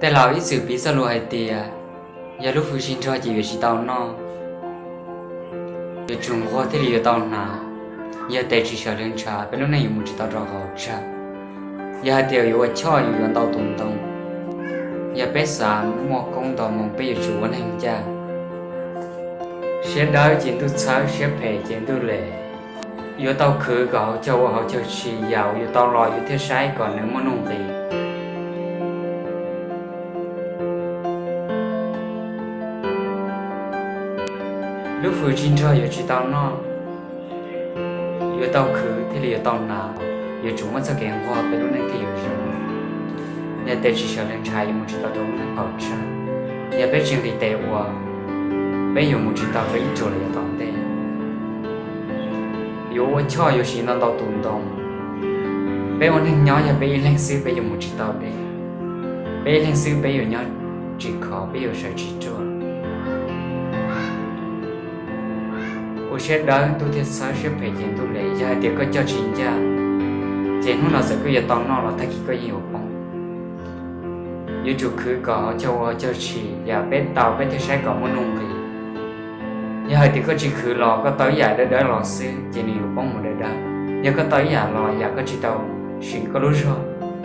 Tej laus ib txwm piv txoj lus hais tias, yog lub hws tsis nrog ces yuav tsis tau noj, yuav tsum nquag thiaj li yuav tau hnav. Yog tes tsis sawv lawv ntshav, peb lub neej yuav mus tsis tau rau hauv tsag. Yog hais tias yuav ua choj yuav yuav ntau tus ntoo, yog peb xav muaj koob nto moo peb yuav tsum ua neeg ncaj, siab dawb ces ntuj txhawb, siab phem ces ntuj lem. Yuav tau khwv kom hauv caug ua hauv caug tshis, yam uas yuav tau los yuav thiaj saib kom nws muaj nuj nqis. Lub hws tsis nrog yuav tsis tau noj, yuav tau khwv thiaj li yuav tau hnav. Yuav tsum muaj txoj kev nquag peb lub neej thiaj yuav zoo. Yog tes tsis sawv lawv ntshav yuav mus tsis tau rau lub neej qaum tsag. Yog peb tsis nqis tes ua, peb yuav mus tsis tau rau ib tsuas los yav tom ntej. Yuav ua choj yuav siv ntau ntau tus ntoo. Peb ua neeg nyob yog peb ib leeg xwb peb yuav mus tsis tau deb. Peb ib leeg xwb peb yuav nyob tsis khov, peb yuav sawv tsis ruaj. Ua siab dawb ntuj thiaj txhawb, siab phem ces ntuj lem. Yog hais tias koj coj tsis ncaj, ces hnub no txawm koj yuav tau noj los tag kis koj yeej yuav poob. Yuav tsum khwv kom hauv caug ua hauv caug tshis, yam peb tau peb thiaj saib kom muaj nuj nqis. Yog hais tias koj tsis khwv los koj tau ib yam dawb dawb los xwb ces nws yuav poob mus dawb dawb. Yog koj tau ib yam los yam koj tsis tau siv koj lub zog,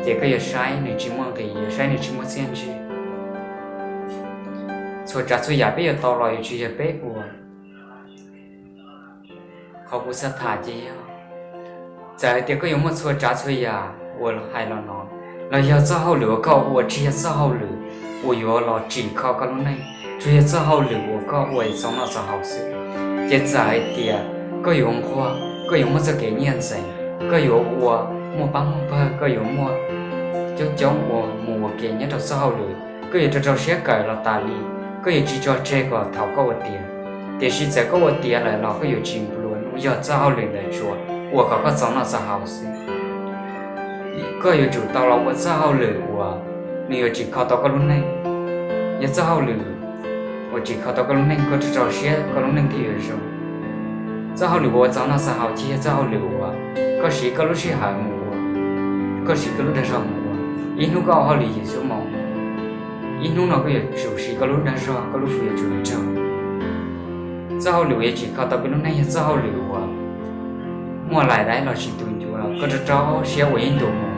ces koj yuav saib nws tsis muaj nqis, yuav saib nws tsis muaj txiaj ntsig. Txhua tsav txhua yam peb yuav tau los yuav tsis yog peb ua. Qhov kuv xav tham ces yog, txawm hais tias koj yuav muaj txhua tsav txhua yam uas hais los no, los yog txoj hauj lwm uas koj ua tsis yog txoj hauj lwm uas yuav los tsim kho koj lub neej, tsuas yog txoj hauj lwm uas koj ua txaus noj txaus haus xwb, ces txawm hais tias koj yuav nquag, koj yuav muaj txoj kev nyiaj ntxeev, koj yuav ua muaj pab muaj pawg, koj yuav muaj coob coob uas mus ua ke nyob rau txoj hauj lwm, koj yuav rau rau siab kawm los tas li, koj yuav tsis tso tseg kom thaum koj ua tiav. Tiam sis txawm koj ua tiav lawm los koj yuav tsis nplua nuj, yog txoj hauj lwm ntawd tsuas ua kom koj txaus noj txaus haus xwb. Koj yuav tsum tau los ua txoj hauj lwm uas nws yuav tsim kho tau koj lub neej. Yog txoj hauj lwm uas tsim kho tau koj lub neej, koj rau rau siab koj lub neej thiaj yuav zoo. Txoj hauj lwm uas ua txaus noj txaus haus tsis yog txoj hauj lwm uas koj siv koj lub sij hawm mus ua, koj siv koj lub dag zog mus ua. Ib hnub koj ua hauj lwm yim xuab moos, ib hnub no koj yuav tsum siv koj lub dag zog, koj lub hws yuav tsum nrog. Txoj hauj lwm uas yuav tsim kho tau peb lub neej yog txoj hauj lwm uas muaj lais dai los tsis tu ncua, koj rau rau siab ua ib ntus mus.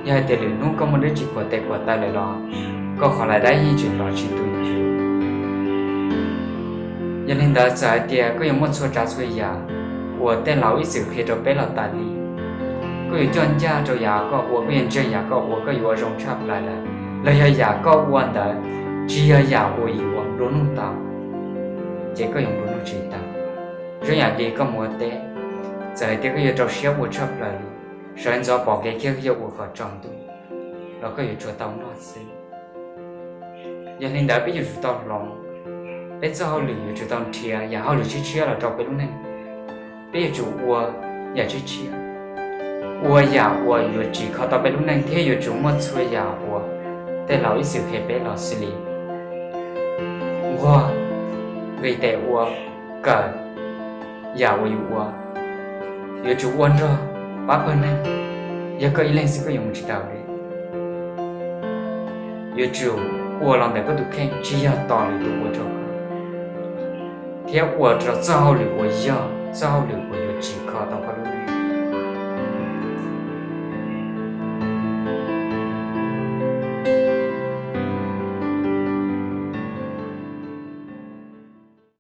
Yog hais tias lwm hnub koj muaj dab tsi kuam tes kuam taw lawm los koj qhov lais dai yeej tseem los tsis tu ncua. Yog li ntawd txawm hais tias koj yuav muaj txhua tsav txhua yam uas tej laus ib txwm qhia rau peb los tas li, koj yuav coj ncaj rau yam koj ua, koj yuav ntseeg yam koj ua, koj yuav ua zoo tshaj plaws lawm, los yog yam koj ua ntawd tsis yog yam uas yuav nplua nuj tau, ces koj yuav nplua nuj tsis tau. Zoo yam li koj mus ua teb, txawm hais tias koj yuav rau siab ua tshaj plaws li, sawv ntxov pom kev kiag koj yuav ua kom tsaus ntuj los koj yuav tsuas tau noj xwb. Yog li ntawd peb yuav tsum tau hloov, peb txoj hauj lwm yuav tsum tau nrhiav yam hauj lwm tshiab tshiab los rau peb lub neej. Peb yuav tsum ua yam tshiab tshiab, ua yam uas yuav tsim kho tau peb lub neej thiab yuav tsum muaj txhua yam uas tej laus ib txwm qhia peb los xws li nquag, nqis tes ua, kawm yam uas yus ua, yuav tsum ua nrog pab pawg neeg. Yog koj ib leeg xwb koj yuav mus tsis tau li. Yuav tsum ua los ntawm koj tus kheej, tsis yog tos lwm tus ua rau koj, thiab ua rau txoj hauj lwm uas yog txoj hauj lwm uas yuav tsim kho tau koj